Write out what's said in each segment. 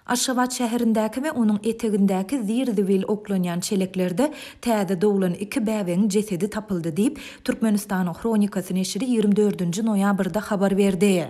Aşgabat şäherindäki we onuň etegindäki zir-zibil oklanýan çeleklerde täze doglan iki bäbegiň jesedi tapyldy diýip, Türkmenistanyň Hronikasy neşiri 24-nji noýabrda habar berdi.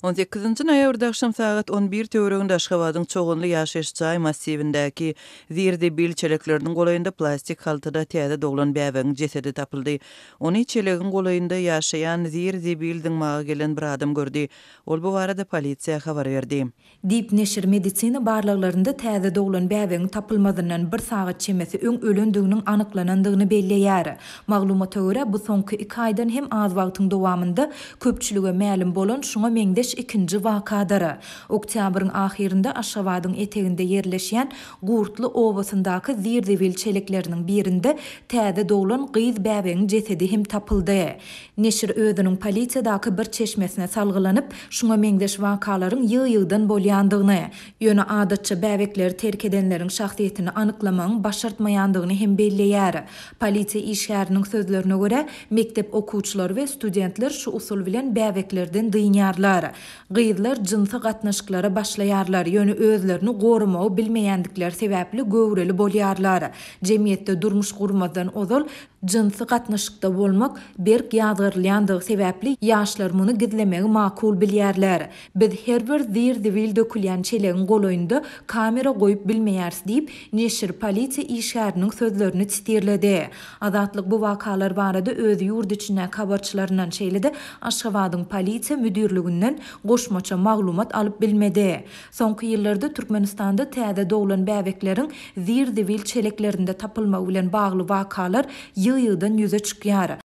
On sekizinji noýabrda agşam sagat on bir töwereginde Aşgabadyň Çoganly ýaşaýyş jaý massiwindäki zir-zibil çelekleriniň golaýynda plastik haltada täze doglan bäbegiň jesedi tapyldy. Ony çelegiň golaýynda ýaşaýan zir-zibil zyňmaga gelen bir adam gördi. Ol bu barada polisiýa habar berdi. Diýip, neşir medisina barlaglarynda täze doglan bäbegiň tapylmazyndan bir sagat çemesi öň ölendiginiň anyklanandygyny belleýär. Maglumata görä, bu soňky iki aýdan hem az wagtyň dowamynda köpçülige mälim bolan şuňa meňzeş ikinji wakadyr. Oktýabryň ahyrynda Aşgabadyň eteginde ýerleşýän Gurtly obasyndaky zir-zibil çelekleriniň birinde täze doglan gyz bäbegiň jesedi hem tapyldy. Neşir özüniň polisiýadaky bir çeşmesine salgylanyp, şuňa meňzeş wakalaryň ýygy-ýygydan bolýandygyny, ýöne adatça bäbekleri terk edenleriň şahsyýetini anyklamagyň başartmaýandygyny hem belleýär. Polisiýa işgäriniň sözlerine görä, mekdep okuwçylary we studentler şu usul bilen bäbeklerden dynýarlar. Gyzlar jynsy gatnaşyklara başlaýarlar, ýöne özlerini goramagy bilmeýändikleri sebäpli göwreli bolýarlar. Jemgyýetde durmuş gurmazdan ozal Jynsy gatnaşykda bolmak berk ýazgarylýandygy sebäpli, ýaşlar muny gizlemegi makul bilýärler. Biz her bir zir-zibil dökülýän çelegiň golaýynda kamera goýup bilmeýäris diýip, neşir polisiýa işgäriniň sözlerini sitirledi. Azatlyk bu wakalar barada öz ýurt içindäki habarçylaryndan, şeýle-de Aşgabadyň polisiýa müdirliginden goşmaça maglumat alyp bilmedi. Soňky ýyllarda Türkmenistanda täze doglan bäbekleriň zir-zibil çeleklerinde tapylmagy bilen bagly wakalar ýygy-ýygydan ýüze çykýar.